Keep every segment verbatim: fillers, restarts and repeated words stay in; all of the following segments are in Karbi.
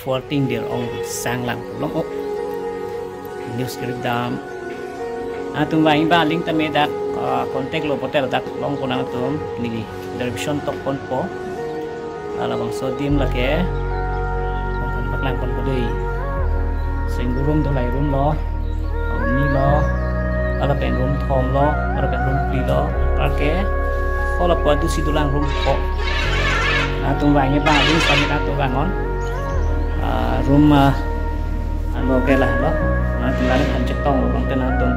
Porting dir ong sang lang long ok. News kirik dam. Atum vang iba link tame dak, ah, contact lo hotel dak longpo nangtum neli description tok ponpo. Labangso adim lake. Paklang ponpo dei. Sing room do, lai room lo. Room ni lo. Lapen room thom lo. Lapen room phli lo. Parke. Hala pu adusi dolang room pho. Atum vang iba adim sami atum vang on. Ah, room, ah, alo ke lahelo. Nangtum lapen han chetong lo, nangtum,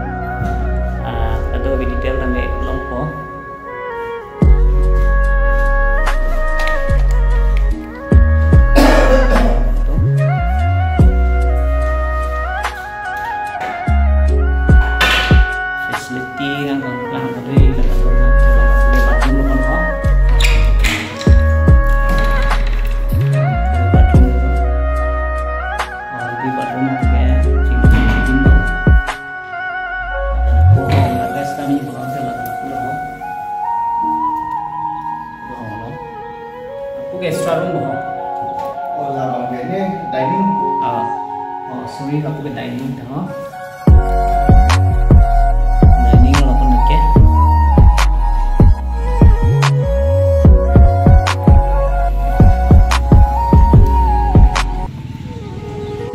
ah, ado video detail tame longpo. Facility kan, kan, kan, kan, kan, kan, kan, bathroom lo kan, ha? Bathroom lo. Ah, di bathroom lo, ya, ching, ching, ching, ching, lo. Ko hong, la rest kami, ko hong, la, la, la, la. Ko hong, la. Lapu ke extra room ho. Oh, labang ke ne dining. Ah. Oh, sorry, lapu ke dining ta ho. Dining lapu ke.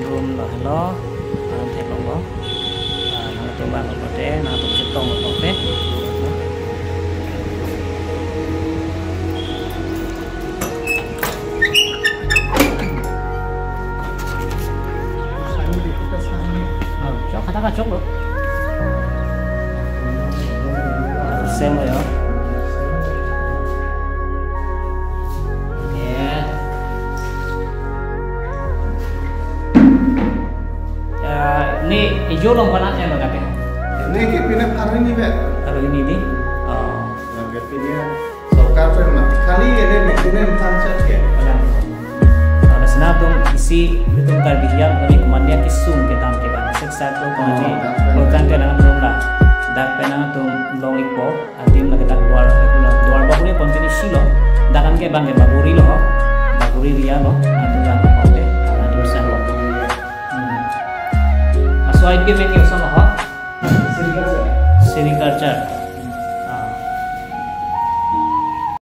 Room lo helo, ah, theklong lo. Ah, nangtum vang lo te, nangtum chetong lo te. Ah, chok kata ka chok lo. Same lo ya. Ya. Ya, ini hijau long panas ya, Bang, tapi? Ini ke pindah hari ini, Bang. Hari ini di? Oh. Yang ke pindah sorkar pe mati. Kali ini maintenance sunset ke? Ada. Ada sana tu isi itu Karbi Hiang kami kemandia kisung kita, kita. Siksa tu kami. Oh, dah, dah. Bukan ke dengan belum lah. Dak penang tu long ipo. Adim lake dak Duar, Duar Bagori continue si lo. Dak an ke bang ke Bagori lo. Bagori area lo. Adim bang ke Bagori. Adim sang lo. Hmm. Aso aid ke menu